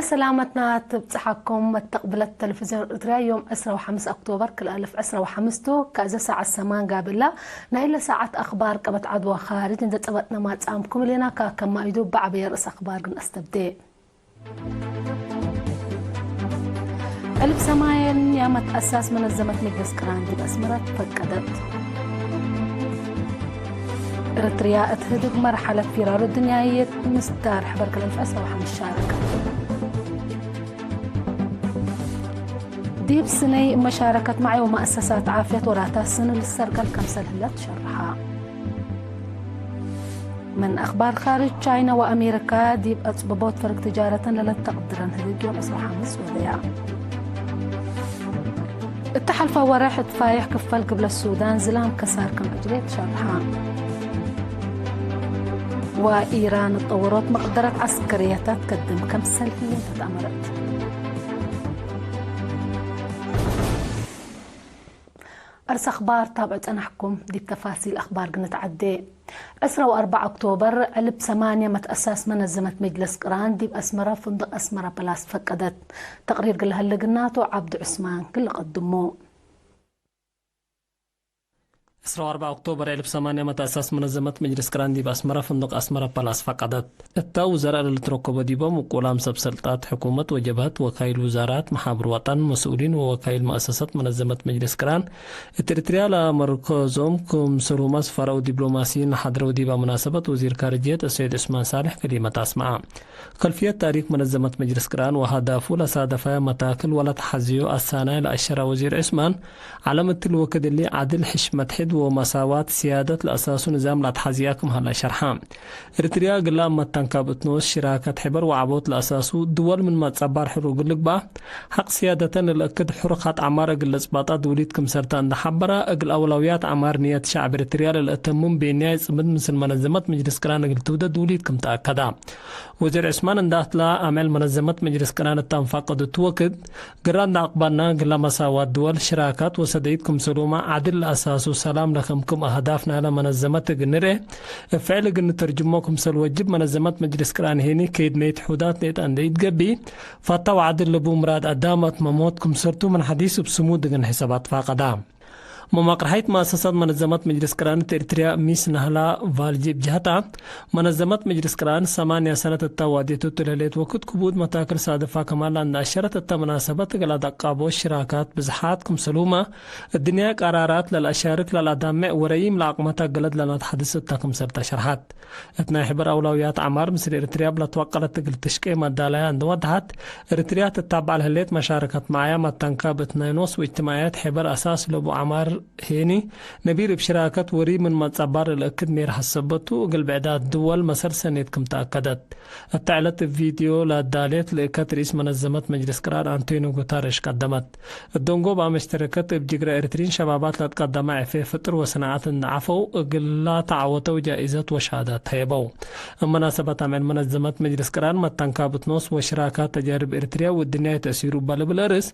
ሰላመትና ትብጽሓኩም መተቕብለት ቴሌቪዝዮን ኤርትርያ ዮም ዕስራ ወሓምስ ኦክቶበር ክልተ ኣልፍ ዕስራ ወሓምስቱ ከእዘ ሰዓት ሰማን ጋብላ ናይ ለሰዓት ኣኽባር ቀበት ዓድዋ ኻርጅ እንዘጸበጥና ማጻምኩም ሌና ካከማይዱ ብዓበየ ርእስ ኣኽባር ግን ኣስተብዴ። ዕልብ ሰማየን ያመት ኣሳስ መነዘመት መጅልስ ቅራን ዲብ ኣስመራ ፈቀደት። ኤርትርያ እትህድግ መርሓለት ፊራሮ ድንያየት ምስዳር ሕበር ክልተ ኣልፍ ዕስራ ወሓምስ ሻረከት። ዲብ ስነይ መሻረከት ማዕዮ ማእሰሳት ዓፍየት ወራታት ስን ልሰርገል ከምሰል ህለት ሸርሓ። ምን ኣኽባር ኻርጅ ቻይና ወኣሜሪካ ዲብ ኣጽብቦት ፈርግ ትጃረተን ለለተቕድረን ህድግ ዮም ዕስራ ሓምስ ወደያ። እተሓልፈ ወርሕ እትፋይሕ ክፈል ግብለት ሱዳን ዝላም ከሳር ከም ዕጅሬ ተሸርሓ። ወኢራን እጠወሮት መቕደረት ዓስከርያታት ከድም ከምሰል ህየት ኣመረት። ኣርስ ኣኽባር ታብዕ ጸናሕኩም ዲብ ተፋሲል ኣኽባር ግንትዓዴ። ዕስራ ወኣርባዕ ኦክቶበር ዕልብ ሰማንያ መትኣሳስ መነዘመት መጅለስ ቅራን ዲብ ኣስመራ ፍንድቕ ኣስመራ ፕላስ ፈቀደት። ተቕሪር ግልሀልግናቱ ዓብዱ ዑስማን ግልቐድሞ። ዕስራ ወኣርባዕ ኦክቶበር ዕልብ ሰማንያ መትኣሳስ መነዘመት መጅልስ ቅራን ዲብ ኣስመራ ፍንድቕ ኣስመራ ፓላስ ፈቀደት። እታ ውዘራእ ለልትረከቦ ዲቦም እቁላም ሰብ ሰልጣት ሕኩመት ወጀብሀት ወካይል ውዛራት መሓብር ዋጣን መስኡሊን ወወካይል መእሰሰት መነዘመት መጅልስ ቅራን እት ኤርትርያ ለመርከዞም ክም ሰሩማ ስፋራዊ ዲብሎማሲን ሓድረዊ ዲባ መናሰበት ወዚር ካርጅየት እሰይድ ዑስማን ሳልሕ ከሊመት ኣስመዓ። ከልፍየት ታሪክ መነዘመት መጅልስ ቅራን ወሃዳፉ ለሳደፋያ መታክል ወለተሓዝዮ ኣሳናይ ለኣሸራ ወዚር ዑስማን ዓለም እትል ወክድሊ ዓድል ሕሽመት ሕድ ወመሳዋት ስያደት ለኣሳሱ ንዛም ላትሓዝያ ክም ሀላ ሸርሓ። ኤርትርያ ግላ መታን ካብ እትንወስ ሽራከት ሕበር ወዓቦት ለኣሳሱ ድወል ምን መጸባር ሕሩ ግልግባ ሓቅ ስያደተን ለእክድ ሕሩኻት ዓማር እግል ለጽባጣ ድውሊት ክምሰርታ እንደሓበራ እግል ኣውላውያት ዓማር ንየት ሻዕብ ኤርትርያ ለለእተሙም ቤንያ ይጽምድ ምስል መነዘመት መጅልስ ቅራን እግል ትውደድ ድውሊት ክምተኣከዳ። ወዚር ዑስማን እንዳትላ ኣምዕል መነዘመት መጅልስ ቅናን እታንፋቀዱ ትወክድ ግራ እንዳኣቅባና ግላ መሳዋት ድወል ሽራካት ወሰደይት ክምሰሉማ ዓድል ኣሳሱ ሰላም ለከምክም ኣህዳፍ ናለ መነዘመት እግንርኤ እፍዕል እግንተርጅሞ ክምሰል ወጅብ መነዘመት መጅልስ ቅራን ሄኒ ከይድ ነይት ሑዳት ኔጣ እንደይትገቢ ፋታ ወዓድል ልቡ ምራድ ኣዳመት መሞት ክምሰርቱ ምን ሓዲስ እብ ስሙ ድግን ሕሰባት ፋቀዳ። መማቅርሓይት መኣሰሳት መነዘማት መጅልስ ቅራነት ኤርትርያ ሚስ ናህላ ቫልጂ ብጅህታ፣ መነዘማት መጅልስ ቅራን ሰማንያ ሰነት እታ ዋዴቱ ትልህሌት ወክድ ክቡድ መታክል ሳደፋ ከማላ እንዳኣሸረት እታ መናሰበት ገላ ዳቃቦ ሽራካት ብዝሓት ክምሰሉማ እድንያ ቀራራት ለልኣሻርክ ለልኣዳምዕ ወረይም ለኣቅመታ ገለድ ለናት ሓድስ እታ ክምሰልታ ሸርሓት። እት ናይ ሕበር ኣውላውያት ዓማር ምስል ኤርትርያ ብላ ተዋቀለት እግል ትሽቄ መዳላያ እንደወድሓት፣ ኤርትርያ ትታባዕ ለህሌት መሻረከት መዓያ መታንካብ እት ናይ ኖስ ወእጅትማዕያት ሕበር ኣሳስ ለቡ ዓማር ሄኒ ነቢር እብ ሽራከት ወሪ ምን መጻባር ለእክድ ሜር ሐሰበቱ እግል ብዕዳት ድወል መሰል ሰኔት ክም ተኣከደት። እታ ዕለት እብ ቪድዮ ለዳሌት ልእከት ርኢስ መነዘመት መጅልስ ቅራር ኣንቶኒ ጉታረሽ ቀደመት። እደንጎ በኣመሽተረከት እብ ጅግረ ኤርትሪን ሸባባት ለትቀደመ ዕፌ ፍጥር ወሰናዓት እንዓፈው እግላ ተዓወተው ጃኢዘት ወሻሃዳት ተየበው። እብ መናሰበት ኣምዕል መነዘመት መጅልስ ቅራን መታንካብት ኖስ ወሽራካት ተጃርብ ኤርትርያ ወድንያ ተእሲሩ በልብል እርስ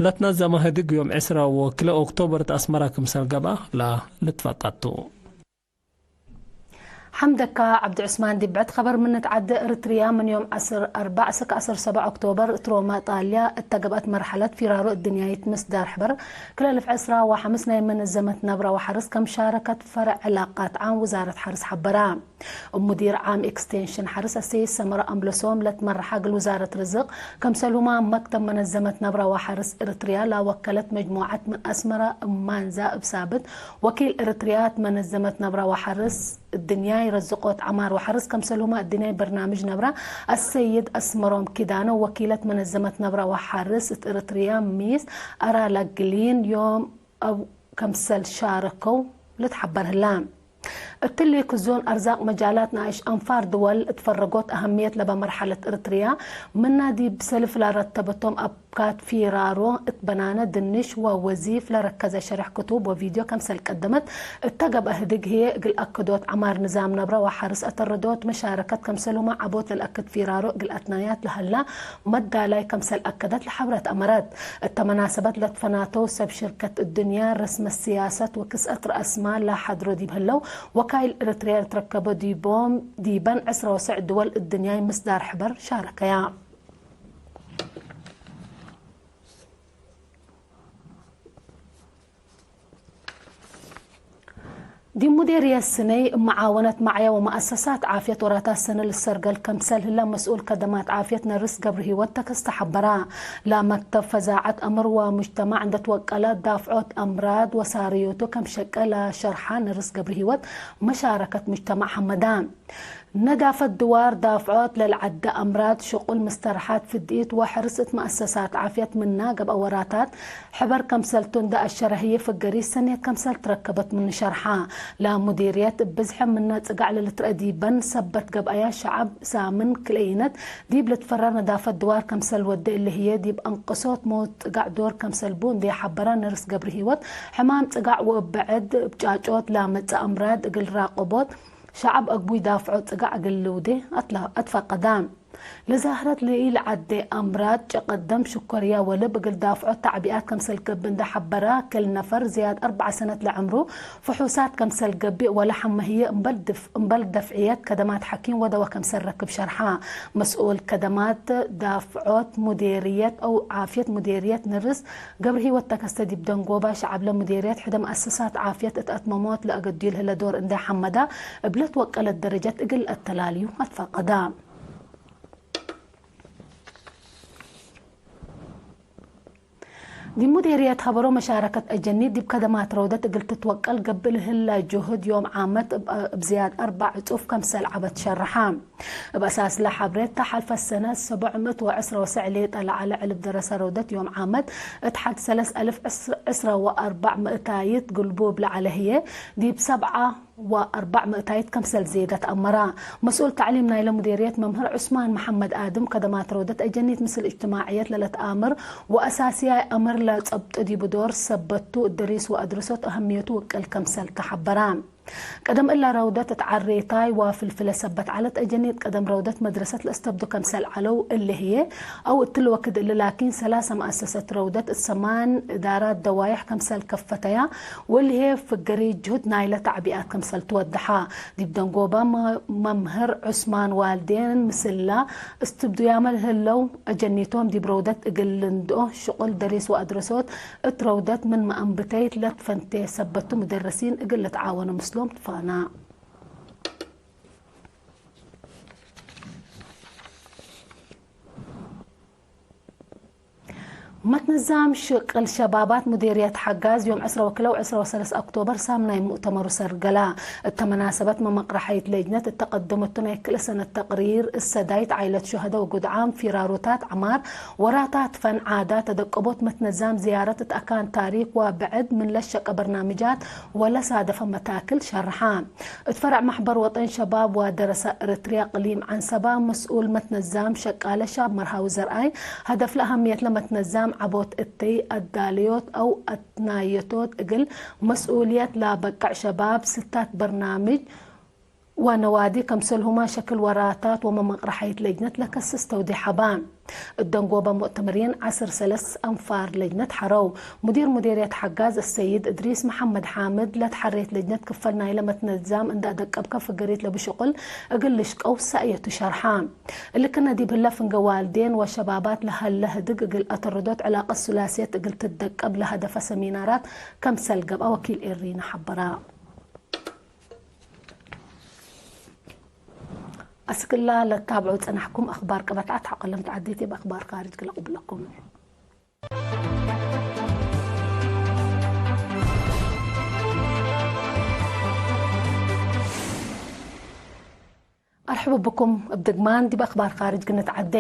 ለትነዘመ ህድግ ዮም ዕስራ ወክለ ኦክቶበር ተኣስመራ ክምሰል ገባ ላ ልትፈቀቱ። ሓምደካ ዓብዲ ዑስማን ዲብ ብዕድ ኸበር ምንት ዓዲ እርትርያ ምን ዮም ዓስር ኣርባዕ እስክ ዓስር ሰብዓ ኦክቶበር እት ሮማ ጣልያ እተገብአት መርሐለት ፊራሮ እድንያይት ምስ ዳር ሕበር ክልተ ኣልፍ ዕስራ ወሓምስ ናይ መነዘመት ነብራ ወሓርስ ከም ሻረከት ፈረዕ ዕላቃት ዓም ውዛረት ሓርስ ሓበራ። እብ ሙዲር ዓም ኤክስቴንሽን ሓርስ ኣሰይድ ሰመረ ኣምለሶም ለትመርሓ እግል ውዛረት ርዝቅ ከምሰሉማ መክተብ መነዘመት ነብራ ወሓርስ እርትርያ ላወከለት መጅሙዓት ምን ኣስመራ እማንዛ እብ ሳብት ወኪል እርትርያ እት መነዘመት ነብራ ወሓርስ እድንያይ ረዝቆት ዓማር ወሓርስ ከምሰሉማ እድንያይ በርናምጅ ነብራ ኣሰይድ ኣስመሮም ኪዳነ ወኪለት መነዘመት ነብራ ወሓርስ እት እርትርያ ሚስ ኣራላግሊን ዮም ኣብ ከምሰል ሻረከው ልትሓበር ህላ። እትሊ ክዞን ኣርዛቅ መጃላት ንኣሽ ኣንፋር ድወል እትፈረጎት ኣህምየት ለበ መርሐለት እርትርያ ምና ዲብ ሰልፍ ላረተበቶም ኣብ ካት ፊራሮ እት በናነ ድንሽ ወወዚፍ ለረከዘ ሸርሕ ክቱብ ወቪድዮ ከምሰል ቀደመት እተገብአ ህድግ ህዬ እግል ኣክዶት ዓማር ንዛም ነብረ ወሓርስ ኣተረዶት መሻረከት ከምሰሉማ ዓቦት ለልኣክድ ፊራሮ እግል ኣትናያት ለሀላ መዳላይ ከምሰል ኣከደት ለሐብረት ኣመረት። እተ መናሰበት ለትፈናተው ሰብ ሽርከት እድንያ ረስመ ስያሰት ወክስአት ረአስማል ለሐድሮ ዲብ ህለው ወካይል እርትርያ ልትረከቦ ዲቦም ዲበን ዕስራ ወሰዕ ድወል እድንያይ ምስዳር ሕበር ሻረከያ። ዲሙዴርየት ስነይ እመዓወነት ማዕያ ወመኣሰሳት ዓፍየት ወራታት ሰነ ልሰርገል ከምሰል ህላ መስኡል ከደማት ዓፍየት ነርስ ገብረ ህይወት ተከስተ ሓበራ። ላመክተብ ፈዛዓት ኣምር ወሙጅተማዕ እንደትወቀለ ዳፍዖት ኣምራድ ወሳርዮቱ ከም ሸቀ ላሸርሓ ነርስ ገብረ ህይወት መሻረከት ሙጅተማዕ ሓመዳ። ነዳፈት ድዋር ዳፍዖት ለልዓደ ኣምራድ ሽቁል ምስተርሓት ፍድኢት ወሕርስ እት መኣሰሳት ዓፍየት ምና ገብአ ወራታት ሕበር ከምሰልቱ እንዳ ኣሸረህየ ፍገሪ ሰኔት ከምሰል ትረከበት ምኑ ሸርሓ። ላሙዲርየት ብዝሐ ምና ጽጋዕ ለልትረአ ዲበን ሰበት ገብአያ ሸዓብ ሳምን ክልኢነት ዲብ ልትፈራ ነዳፈት ድዋር ከምሰል ወደ እልህየ ዲብ ኣንቅሶት ሞት ጽጋዕ ዶር ከምሰልቡ እንደ ሓበራ ነርስ ገብሪ ህይወት ሕማም ጽጋዕ ወእበዐድ ብጫጮት ላመጸ ኣምራድ እግል ራቆቦት ሸዓብ ኣግቡይ ዳፍዖ ጽጋዕ እግል ልውዴ ኣትላ-፣ ኣትፋቀዳ። ለዛህረት ለኢል ዓዴ ኣምራድ ጨቀደም ሽኮርያ ወልብ እግል ዳፍዖ ታዕቢኣት ከምሰል ገብእ እንዳ ሓበራ፣ ክል ነፈር ዝያድ ኣርብዓ ሰነት ለዕምሩ ፍሑሳት ከምሰል ገቢእ ወለ ሓመህየ እምበል ድፍ-፣ እምበል ደፍዕየት ከደማት ሓኪም ወደወ ከምሰል ረክብ ሸርሓ። መስኡል ከደማት ዳፍዖት ሙዴርየት ኣው ዓፍየት ሙዴርየት ንርስ ገብረ ህይወት ተከስተ ዲብ ደንጎባ ሸዓብ ለሙዴርየት ሕደ መኣሰሳት ዓፍየት እት ኣትመሞት ለኣገድዩ ለህለ ዶር እንዳ ሓመዳ እብለት ወቀለት ደረጀት እግል ኣተላልዩ ኣትፋቀዳ። ዲብ ሙዴርየት ሀበሮ መሻረከት አጀኒት ዲብ ከደማት ረውደት እግል ትትወቀል ገብእ ለህላ ጅሁድ ዮም ዓመት እብ፣ እብ ዝያድ አርባዕ ዕጹፍ ከምሰል ዐበት ሸርሓ። እብ አሳስለ ሐብሬት፣ ተሐልፈ ሰነት ሰቡዕ ምእት ወዕስረ ወሰዕ ሌጠ ለዐለ ዕልብ ደረሰ ረውደት ዮም ዓመት እት ሐድ ሰለስ አልፍ ዕስረ ወአርባዕ ምእታይት ግልቡብ ለዐለ ህዬ፣ ዲብ ሰብዓ ወአርባዕ ምእታይት ከምሰል ዜደት አመራ። መስኡል ተዕሊም ናይለ ሙዴርየት መምህር ዑስማን መሐመድ አድም፣ ከደማት ረውደት አጀኒት ምስል እጅትማዕየት ለለትአምር ወአሳስያይ አምር ለጸብጡ ዲቡ ዶር ሰበቱ እድሪስ ወአድርሶት አህምየቱ ውቅል ከምሰል ተሐበራ። ቀደም እለ ረውደት እት ዐሬታይ ወፍልፍለ ሰበት ዐለት አጀኒት ቀደም ረውደት መድረሰት ለአስተብዱ ከምሰል ዐለው እሊ ህዬ፣ አው እትሊ ወክድ እሊ ላኪን ሰላሰ መአሰሰት ረውደት እት ሰማን እዳራት ደዋይሕ ከምሰል ከፈተያ፣ ወልሄ ፍገሪ ጅሁድ ናይለ ተዕቢኣት ከምሰል ትወድሓ። ዲብ ደንጎባ መ-፣ መምህር ዑስማን ዋልዴን ምስላ እስትብዱያመ ህለው አጀኒቶም ዲብ ረውደት እግል ልንድኦ ሽቁል ደሪስ ወአድረሶት እት ረውደት ምን መአንብተይት ለትፈንቴ ሰበቱ ሙደርሲን እግል ልትዓወኑ ምስሎም ትፋና። መትነዛም ሽቅል ሸባባት ሙዴርየት ሐጋዝ ዮም ዕስረ ወክልተ ወዕስረ ወሰለስተ ኦክቶበር ሳምናይ ሙእተመሩ ሰርገላ። እተ መናሰበት መመቅረሐይት ለጅነት እተቀደመቱ ናይ ክልእ ሰነት ተቅሪር እሰዳይት ዓይለት ሹሀደ ወጉድዓም ፊራሩታት ዐማር ወራታት ፈን ዓዳ ተደቀቦት መትነዛም ዝያረት እት አካን ታሪክ ወብዕድ ምን ለሸቀ በርናምጃት ወለሳደፈ መታክል ሸርሓ። እት ፈረዕ ማሕበር ወጠን ሸባብ ወደረሳ ኤረትርያ ቅሊም ዐንሰባ መስኡል መትነዛም ሸቃለ ሻብ መርሃዊ ዘርአይ፣ ሀደፍለ አሀምየትለ መትነዛም ዐቦት እተይ አዳለዮት አው አትናየቶት እግል መስኡልየት ለበቅዕ ሸባብ ስታት በርናምጅ ወነዋዲ ከምሰልሁማ ሸክል ወራታት ወመመቅረሐይት ለጅነት ለከስስ ተውዴ ሐባ። እት ደንጎበ ሙእተመሪን ዐስር ሰለስ አንፋር ለጅነት ሐረው። ሙዲር ሙዴርየት ሐጋዝ አሰይድ እድሪስ መሐመድ ሓምድ ለትሐሬት ለጅነት ክፈል ናይለ መትነዛም እንዳ ደቀብከ ፍገሪት ለብሽቁል እግል ልሽቀው ሰእየቱ ሸርሓ። እልክነ ዲብ ህለ ፍንገ ዋልዴን ወሸባባት ለሀለ ህድግ እግል አተረዶት ዕላቀት ሱላስየት እግል ትደቀብ ለሀደፈ ሰሚናራት ከምሰል ገብአ ወኪል ኤሪና ሐበራ። አስክላ ለታብዑ ጸናሕኩም አኽባር ቀበታት ሐቆ ለምትዓዴት እብ አኽባር ካርጅ ክለቁብለኩም። አርሕቡ ብኩም እብ ድግማን ዲብ አኽባር ካርጅ ግንትዓዴ።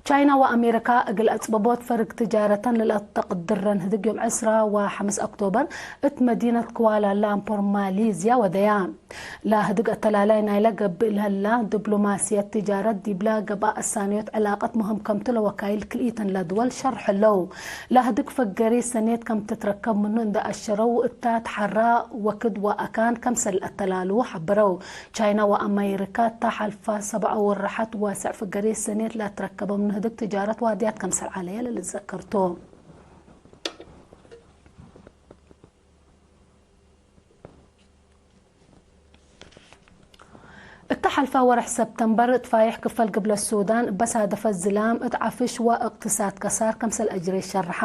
ቻይና ወአሜሪካ እግል አጽበቦት ፈርግ ትጃረተን ለለአተቅድረን ህድግ ዮም ዕስራ ወሐምስ ኦክቶበር እት መዲነት ክዋላ ላምፖር ማሊዝያ ወደያ። ለህድግ አተላላይ ናይለ ገብእ ለህላ ዲፕሎማስየት ትጃረት ዲብላ ገብአ አሳንዮት ዕላቀት ምህም ከምቱ ለወካይል ክልኢተን ለድወል ሸርሐለው። ለህድግ ፈገሪ ሰኔት ከም ትትረከብ ምኑ እንደ አሸረው እታ ተሐራ ወክድ ወአካን ከምሰል አተላልዉ ሐበረው። ቻይና ወአሜሪካ እታ ሐልፋ ሰብዓ ወረሐት ዋስዕ ፍገሪ ሰኔት ለትረከበ ምኑ ህድግ ትጃረት ዋድያት ከምሰል ዐለየ ለልዘከርቱ። እታ ኣልፋ ወርሕ ሰብተምበር ትፋይሕ ክፈል ግብለ ሱዳን በሳደፈ ዝላም እት ዓፍሽ ወእቅትሳድ ከሳር ከምሰል ኣጅሬ ሸርሓ።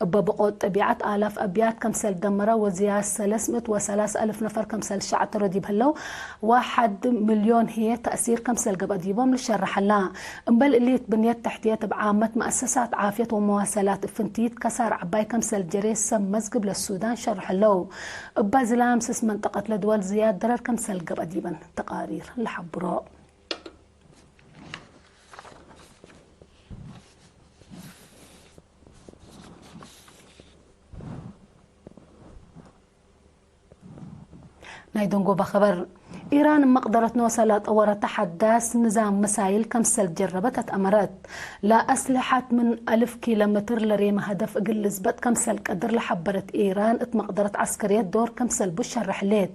እበ ብቆት ጠቢዓት ኣላፍ ኣብያት ከምሰል ደመረ ወዝያ ሰለስ ምእት ወሰላሳ ኣልፍ ነፈር ከምሰል ሻዕ ተረዲብ ህለው ወሓድ ሚልዮን ህየ ተእሲር ከምሰል ገብ ኣዲቦም ልሸርሓላ። እምበል እሊት ብንየት ተሕትየት እብ ዓመት መእሰሳት ዓፍየት ወመዋሰላት እፍንቲት ከሳር ዓባይ ከምሰል ጀሬ ሰብ መዝግብ ለሱዳን ሸርሐለው። እባ ዝላም ስስ መንጠቀት ለድወል ዝያድ ደረር ከምሰል ገብ ኣዲበን ተቃሪር ለሓብሮ። ናይ ደንጎባ ኸበር። ኢራን መቕደረት ኖሰላ ጠወረተ ሓዳስ ንዛም መሳይል ከምሰል ጀረበት ኣትኣመረት። ለኣስልሓት ምን ኣልፍ ኪሎ ሜትር ለሬመ ሀደፍ እግል ልዝበጥ ከምሰል ቀድር ለሓበረት ኢራን እት መቕደረት ዓስከርየት ዶር ከምሰል ቡሸረሕ ሌት።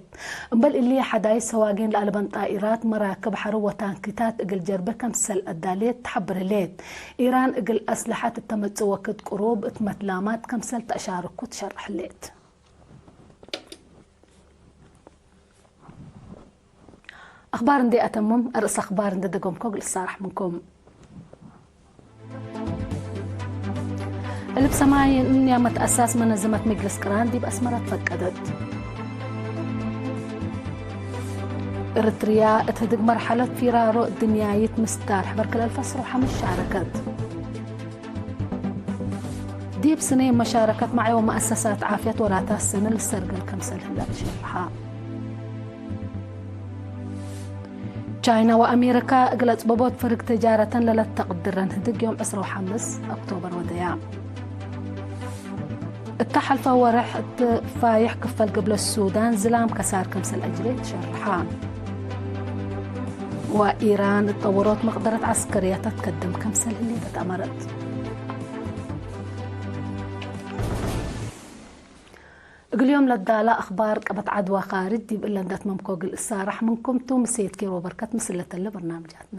እምበል እሊ ሓዳይ ሰዋጊን ለኣልበን ጣኢራት መራክብ ሓር ወታንኪታት እግል ጀርበ ከምሰል ኣዳሌት ተሓብር ህሌት። ኢራን እግል ኣስልሓት እተመጽእ ወክድ ቅሩብ እት መትላማት ከምሰል ተኣሻርኩ ትሸርሕ ህሌት። ኣኽባር እንዴ ኣተምም፣ ርእስ ኣኽባር እንደ ደገምኮ እግል እሳራሕ ምንኩም። እልብ ሰማይ እንያ መትኣሳስ መነዘመት መጅልስ ቅራን ዲብ ኣስመራ ተፈቀደት። እርትርያ እት ህድግ መርሐለት ፊራሮ እድንያይት ምስዳር ሕበር ክልተ ኣልፍ ዓሰርተ ሐምስ ሻረከት። ዲብ ስነይ መሻረከት ማዕዮ መአሰሳት ዓፍየት ወራታት ሰነ ልሰርገል ከምሰል ህላ ትሸርሓ። ቻይና ወአሜሪካ እግል አጽበቦት ፍርግ ተጃረተን ለለተቅድረን ህድግ ዮም ዕስራ ወሐምስ ኦክቶበር ወደያ። እታ ሐልፋ ወርሕ እት ፋይሕ ክፈል ግብለ ሱዳን ዝላም ከሳር ከምሰል አጅሬ ትሸርሓ። ወኢራን እት ጠወሮት መቅደረት ዐስከርያታት ከደም ከምሰል ህሌት አትአመረት። እግል ዮም ለዳላ አኽባር ቀበት ዐድዋ ካርጅ ዲብ እለ እንደ አትመምኮ እግል እሳራሕ ምንኩም ቱ። ምሴት ኬሮ በርከት ምስለተለ በርናምጃትና።